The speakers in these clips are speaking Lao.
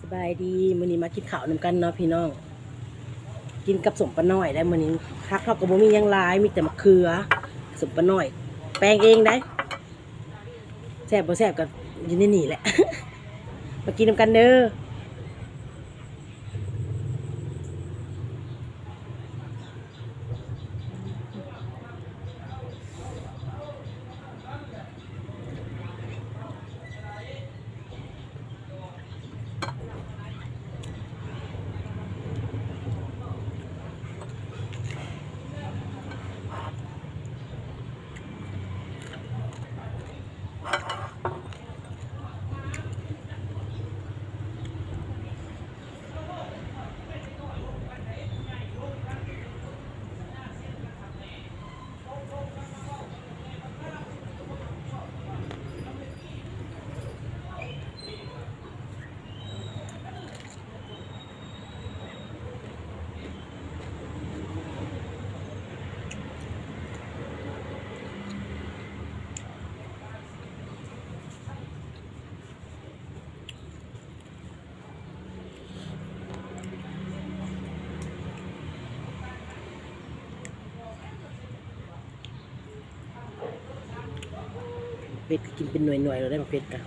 ສະບາຍດີ ມື້ນີ້ມາກິນເຂົ້ານຳກັນເນາະພີ່ນ້ອງ ກິນກັບສົ້ມປານ້ອຍໄດ໋ມື້ນີ້. ຜັກເຮົາກໍບໍ່ມີຫຍັງຫຼາຍ ມີແຕ່ໝາກເຂືອ ສົ້ມປານ້ອຍ ແປງເອງໄດ໋. ແຊບບໍ່ແຊບກໍຢູ່ໃນນີ້ແຫຼະ ມາກິນນຳກັນເດີ. ເຜັດກໍກິນເປັນໜ່ວຍໆ ໂລດໄດ໋ ໝາກເຜັດກະ.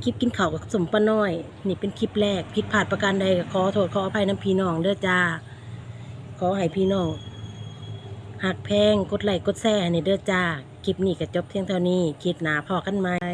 ຄລິບກິນເຂົ້າກັບສົ້ມປານ້ອຍ ນີ້ເປັນຄລິບແລກ ຜິດພາດປະການໃດກໍຂໍໂທດຂໍອະໄພນຳພີ່ນ້ອງເດີຈ້າ. ຂໍໃຫ້ພີ່ນ້ອງຮັກແພງ ກົດໄລ້ກົດແຊໃຫ້ແດ່ເດີຈ້າ. ຄລິບນີ້ກໍຈົບພຽງເທົ່ານີ້ ຄລິບໜ້າພໍ້ກັນໃໝ່.